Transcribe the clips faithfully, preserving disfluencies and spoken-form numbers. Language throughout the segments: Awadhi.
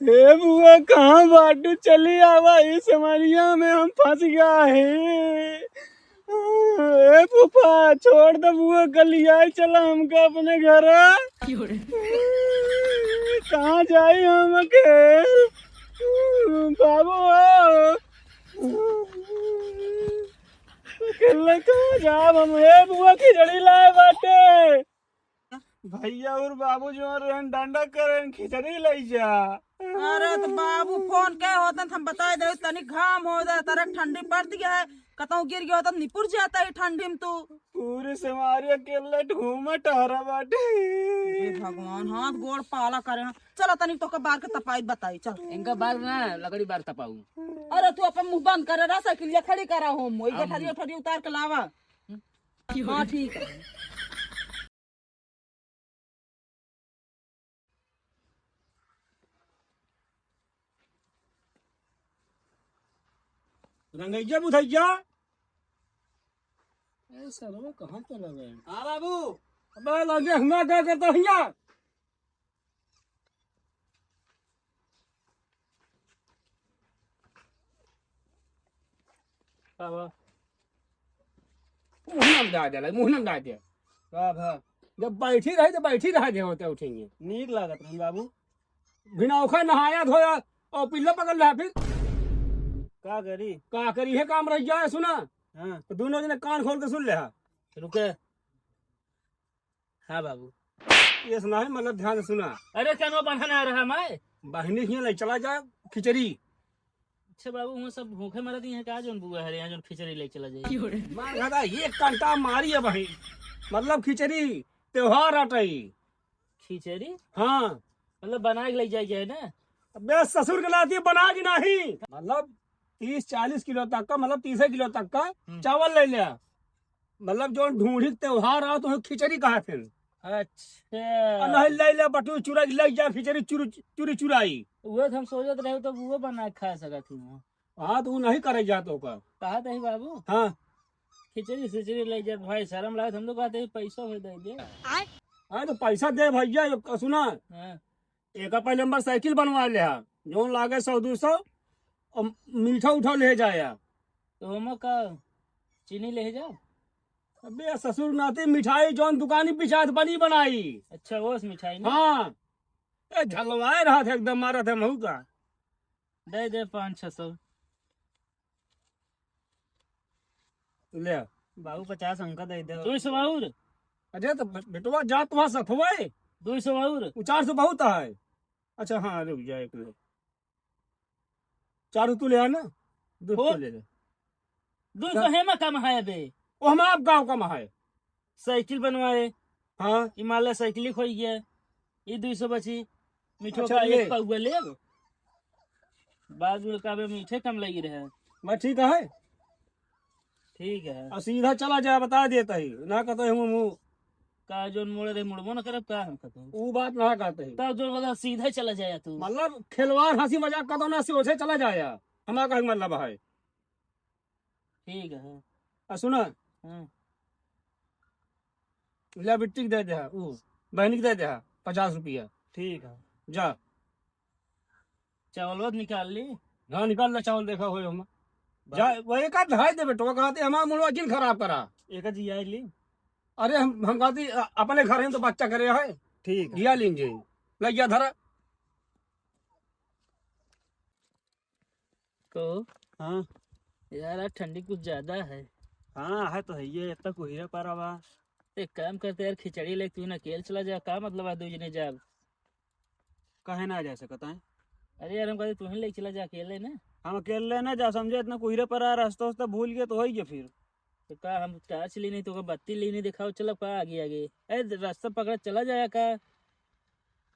ए बुआ, कहाँ बाटू? चली आवा, ई समरिया में हम फंस गया है। ए फूफा, छोड़ दे बुआ, कल आई चला हमका अपने घर। कहाँ जाई हम अकेल? बाबू हो। अकेले कहाँ जाब हम? ए बुआ, खिचड़ी लाए बाटे। भैया और बाबू जो रहन डंडा करेन, खिचड़ी लई जा। अरे तो बाबू फोन के होतन, हम बताए दे, तनी घाम हो जाए, तारा ठंडी पड़ती है, कतौ गिर गया होता निपुर जाता है ठंडी में तू। पूरे से मारे अकेले घूमे टहरा बाटे। हे भगवान, हाथ गोड़ पाला करे हैं। चला तनी तोके बार के तपाई बताई, चल। इनका बार ना, लकड़ी बार तपाऊ। अरे तू अपन मुंह बंद करे रहा, साइकिलिया खड़ी करा हो, मोई आओ गठरिया मुंह। उठरिया उतार के लावा। हाँ, ठीक है। रंगैया बुधैया। ए, सरवा कहाँ चला गए? हाँ बाबू। अबे लगे हुआ क्या करता भैया? बाबा। मुँह नम डाल दे, मुँह नम डाल दे। का भा? जब बैठी रही तो बैठी रह दे होते उठेंगे। नीक लागत रही बाबू। बिना ओखा नहाया धोया और पिल्ला पकड़ ले फिर। का करी? का करी? ये काम रह जाए, सुना? हाँ। तो दोनों जने कान खोल के सुन ले हा। रुके। हाँ बाबू। ये सुना है, मतलब ध्यान से सुना। अरे क्या नो बन्हा ना रहा मैं? बहनी हियाँ ले चला जा खिचड़ी। अच्छा बाबू, हुआँ सब भूखे मरत ही हैं का, जौन बुआ हरे यहाँ जौन खिचड़ी ले चला जाए? मार खाता एक कंटा मारी है भाई, मतलब खिचड़ी त्योहार अटई। खिचड़ी? हाँ। मतलब बना के ले जाए के है ना? अबे ससुर के नाती बना के नहीं, मतलब तीस चालीस किलो तक का, मतलब तीस किलो तक का हम्म। चावल ले लिया। मतलब जो ढूंढी के त्योहार आओ तो खिचड़ी कहा थे। अच्छा। और नहीं ले ले बटू चूरा ले जा खिचड़ी चूरी, चूरी चुराई। वो तो हम सोचत रहे तो वो बना के खा सकत हूँ। हाँ तो वो नहीं करे जा तो का। कहा थे बाबू? हाँ। खिचड़ी सिचड़ी ले जा भाई, शर्म लागत, हम तो कहते हैं पैसा हो दे दे। हाँ तो पैसा दे भैया, ये सुना। हाँ। एका पहले नंबर साइकिल बनवा ले हा, जौन लागे सौ दो सौ, और मीठा उठा ले जाया। तो हम का चीनी ले जाओ? अबे ससुर नाती मिठाई जौन दुकानी पिछात बनी बनाई। अच्छा, वो मिठाई ना? हाँ। ए, झलवाए रहा था एकदम, मारा था महू का। दे दे पाँच छः सौ। ले। बाबू पचास हमका दे दे। दो सौ और। अरे तो बे-, बेटवा जा तुम्हारा सफवाए। दो सौ और। वो चार सौ बहुत है। अच्छा हाँ, रुक जा एक मिनट। चार तू ले आ ना, दो हो। तू ले ले। दो सौ का? हेमा कम है बे। वो हम आप गाँव कम है। साइकिल बनवाए। हाँ। ई मान ला साइकिल खोई गया। ई दो सौ बची। मीठो अच्छा, का ले। एक पौवा लेब। बाद में कहबे मीठे कम लगी रहे। मैं ठीक है। ठीक है। और सीधा चला जाए, बता देता ही, ना कहते हूँ मुँह। का जोन मोड़े रहे, मुड़बो ना करब का हम कहते हैं। ऊ बात ना कहते ही। तब जोन बोला सीधा चला जाए तू। मतलब खिलवाड़ हँसी मजाक का तो ना से ओझे चला जाए। हमारा कहे मतलब है। ठीक है। आ सुना। हाँ। ले बिट्टी के दे दे, ऊ बहनी के दे दे, पचास रुपया। ठीक है। जा। चावल वावल निकाल ली। हाँ, निकाल ले चावल, देखा होय हम। बा- जा, वो एक आध धराई दे बेटवा, कहते हमारा मुड़वा जिन खराब करा। एक आध जी आई ली। अरे हम, हम कहती अ-, अपने घर हैं तो बच्चा करे है। ठीक है। जिया लीन जी। लग गया धरा। को हाँ। यार, आज ठंडी कुछ ज्यादा है। हाँ, है तो है ये, इतना कुहिरा पड़ा बा। एक काम करते यार, खिचड़ी लेके तू ना अकेले चला जा, का मतलब है दो जने जाब? काहे ना जा सकता है? अरे यार, हम कहते तू ही लेके चला जा अकेले ना। हम अकेले ना जा, समझे, इतना कुहिरा पड़ा, रास्ता उस्ता भूल गए तो होई गया फिर। तो का हम टार्च लेनी, तो का बत्ती लेनी, दिखाओ, चलो का आगे आगे। ए, रास्ता पकड़ चला जाया का?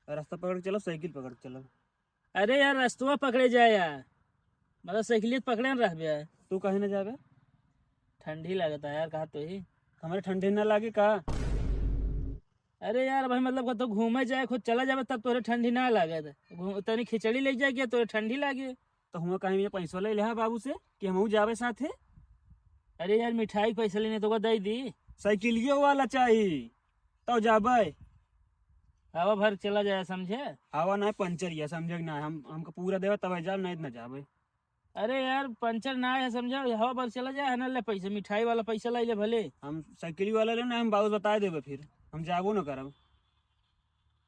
रास्ता पकड़ के चलो, साइकिल पकड़ के चलो। अरे यार, रस्तवा पकड़े जाए यार, मतलब साइकिलियत पकड़े न रहबे। तू कहीं ना जाबे? ठंडी लागता यार, कहा तो ही। हमारे ठंडी ना लागे का? अरे यार भाई, मतलब कतौ घूमे जाए, खुद चला जाबे, तब तोरे ठंडी ना लागे। घू-, तनी खिचड़ी ले जाए क्या, तोरे ठंडी लागे? तो हुआ कहीं में पैसो ले ले हा बाबू से कि हमहू जाबे साथे। अरे यार, मिठाई के पैसा लेने तो को दे दी। साइकिलियो वाला चाही, तो जाबे। हवा भर चला जाए, समझे? हवा ना पंचर या, समझे कि ना? हम, हमका पूरा देवा तब जाब, नहीं ना जाबे। अरे यार, पंचर ना है, समझे? हवा भर चला जाए, है ना, ले पैसा, मिठाई वाला पैसा लाई ले भले। हम साइकिल वाला ले ना, हम बाबू बताए देबे, फिर हम जाबो ना करब।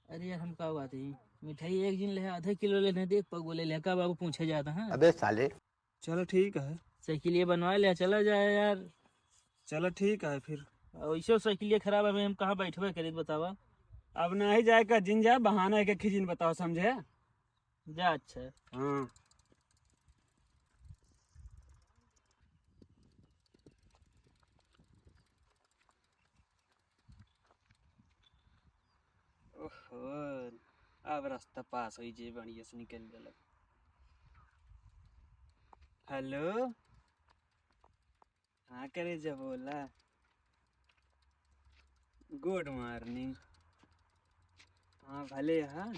अरे यार, हम का बात है, मिठाई एक दिन ले आधा किलो लेने दे, पगो ले ले, का बाबू पूछे जाता है? अबे साले। चलो ठीक है। साइकिलिया बनवा ले, चला जाए यार। चलो ठीक है फिर। और ऐसे साइकिलिया खराब है, हम कहाँ बैठबे करी, बतावा? अब ना ही जाए का जिन जा, बहाना है कि खिजिन बताओ, समझे? जा, अच्छा। हाँ। ओहो, अब रास्ता पास होई जे बढ़िया से निकल गलक। हेलो, हाँ करे जा बोला। गुड मॉर्निंग। हाँ भले, हाँ।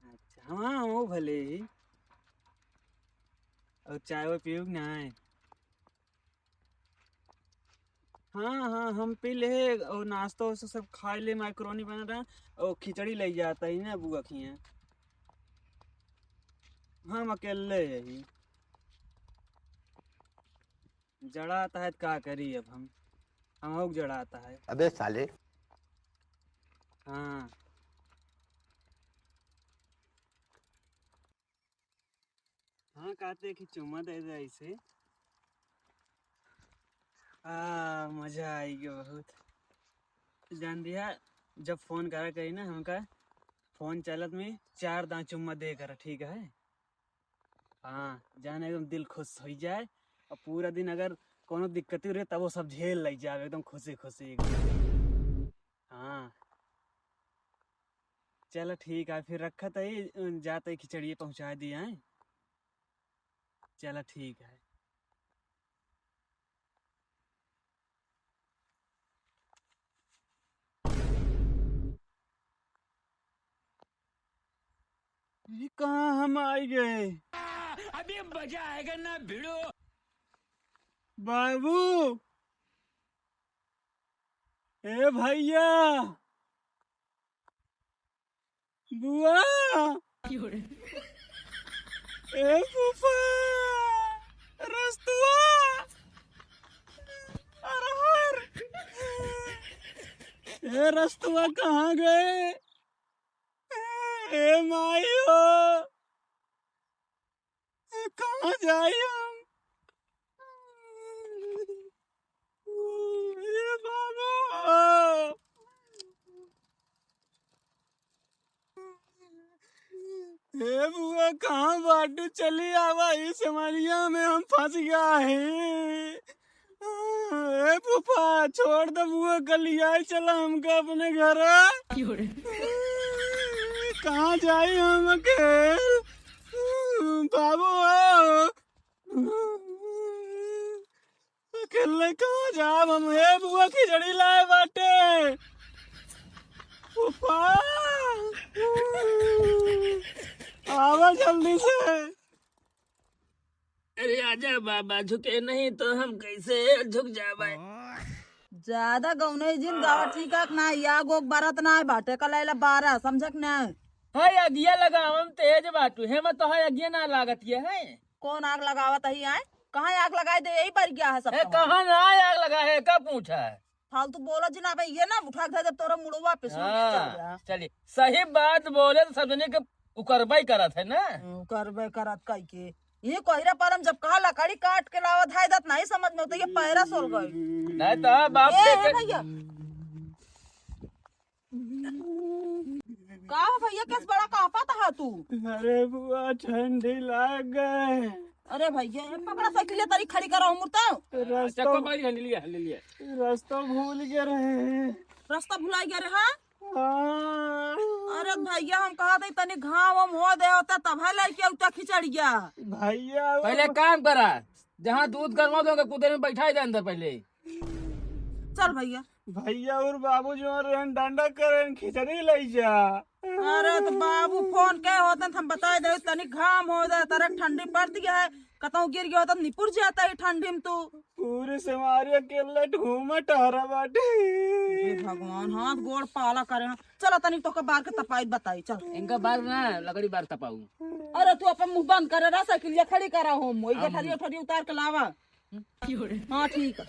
अच्छा, हाँ, वो भले ही। और चाय वो पीऊ कि नाय? हाँ, हाँ, हम पी ले और नाश्ता उस्ता सब खाए ले, मैक्रोनी बना रहा और खिचड़ी ले जाता ही ना बुआ खिया। हम अकेले यही। जड़ाता है तो का करी अब हम, हम और जड़ाता है। अबे साले। हाँ। हाँ, कहते कि चुम्मा दे दे ऐसे। आ, मजा आई गयो बहुत। जान दिया, जब फोन करा करी ना हमका, फोन चलत में चार दांत चुम्मा दे कर, ठीक है? हाँ, जान एकदम दिल खुश हो जाए। और पूरा दिन अगर कोनो दिक्कत रहे, तब वो सब झेल ले जाए एकदम खुशी खुशी एकदम। हाँ। चलो ठीक है, फिर रखत है, जाते खिचड़िए पहुँचा दिया है। चलो ठीक है। ये कहाँ हम आई गए? अभी मजा आएगा ना भिड़ो। बाबू, ए भैया, बुआ, ए फूफा, रस्तुआ, अरहर, ए रस्तुआ कहाँ गए? ए माई हो, कहाँ जाई हम? ए बाबा! ए बुआ, कहाँ बाटू? चली आवा, ई समरिया में हम फंस गया है। ए फूफा, छोड़ दे बुआ, कल ही आई, चला हमका अपने घर। कहाँ जाई हम अकेल? बाबू हो। अकेले कहाँ जाब हम? ए बुआ, खिचड़ी लाए बाटे। फूफा, आवा जल्दी से। अरे आजा बाबा, झुके नहीं तो हम कैसे झुक जाबे? ज्यादा गौनई जिन गावा, ठीक है ना? या गोक बरत ना है बाटे, कलैला बारह, समझक ना? हाय अगिया लगावम तेज बाटू, हे मत तो हाय अगिया ना लागत ये है। कौन आग लगावत ही आए? कहाँ आग लगाए दे, यही बर गया है सब ए, तो। कहाँ ना आग लगा है, का पूछा है? फालतू बोला जिन, अबे ये ना उठा के दे जब तोरा मुड़वा पे सुन के चल हाँ, गया। चलिए, सही बात बोले तो सब जने के उकरबे करत है ना। हम्म, उकरबे करत कई के। ये कोहरा पर हम जब कहा लकड़ी काट के लावत है, दत नहीं समझ में होता, ये पैरा सोल गए। नहीं तो बाप ए, के हे भैया। का हो भैया, कैस बड़ा कांपत हा तू? अरे बुआ, ठंडी लाग गए। अरे भैया, ये पकड़ा साइकिल तरी खड़ी करो, मुर्ता। रास्ता चक्को बारी है, ले लिया, ले लिया। रास्ता भूल गए रहे। रास्ता भुला गया रहा? हाँ। अरे भैया, हम कहा थे तनी घाम वाम हो दे होता, तब है लेके उठा खिचड़िया। भैया, पहले काम करा, जहाँ दूध गरमा दोगे, कुदरे में बैठा ही दे अंदर पहले। चल भैया। भैया और बाबू जो रहन डंडा करेन, खिचड़ी लई जा। अरे तो बाबू फोन के होतन, हम बताई दे, तनी घाम हो जाए, तरह ठंडी पड़ती है, कतौ गिर गयो तो निपुर जाता है ठंडी में तू। पूरे सेमारी अकेले घूमे टहरा बाटे। हे भगवान, हाथ गोड़ पाला करे हैं। चला तनी तोके बार के तपाई बताई, चल। इनका बार ना, लकड़ी बार तपाऊ। अरे तू अपन मुंह बंद करे रहा, साइकिलिया खड़ी करा हो, मोई गठरिया उठरिया उतार के लावा। हाँ ठीक है।